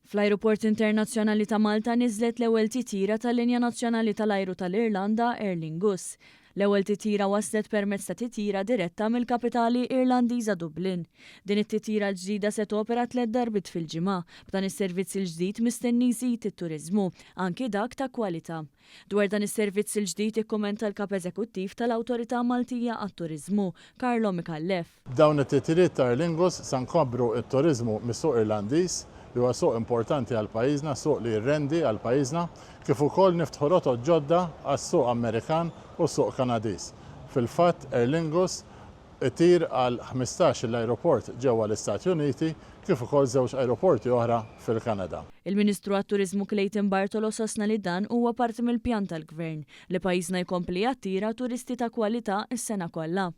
Fl-Ajruport Internazzjonali ta' Malta niżlet l-ewwel titjira tal-linja nazzjonali tal-ajru tal-Irlanda, Aer Lingus. L-ewwel titjira waslet permezz ta' titjira diretta mill-kapitali Irlandiża Dublin. Din it-titjira l-ġdida se topera tlett darbiet fil-ġimgħa, b'dan is-servizz il-ġdid mistenni jżid it-turiżmu, anki dak ta' kwalità. Dwar dan is-servizz il-ġdid ikkumenta l-Kap Eżekuttiv tal-Awtorità Maltija għat-Turiżmu, Carlo Micallef. B'dawn it-titjiriet ta' Aer Lingus sa nkabbru t-turiżmu mis-suq Irlandiż, li huwa suq importanti għal pajjiżna, suq li jirrendi għal pajjiżna, kif ukoll niftħu rotot ġodda għas-suq Amerikan u s-suq Kanadiż. Fil-fatt, Aer Lingus itir għal 15-il ajruport ġewwa l-Istati Uniti kif ukoll żewġ ajruporti oħra fil-Kanada. Il-Ministru għat-Turiżmu Clayton Bartolo sostna li dan huwa parti mill-pjan tal-Gvern li pajjiżna jkompli jattira turisti ta' kwalità s-sena kollha.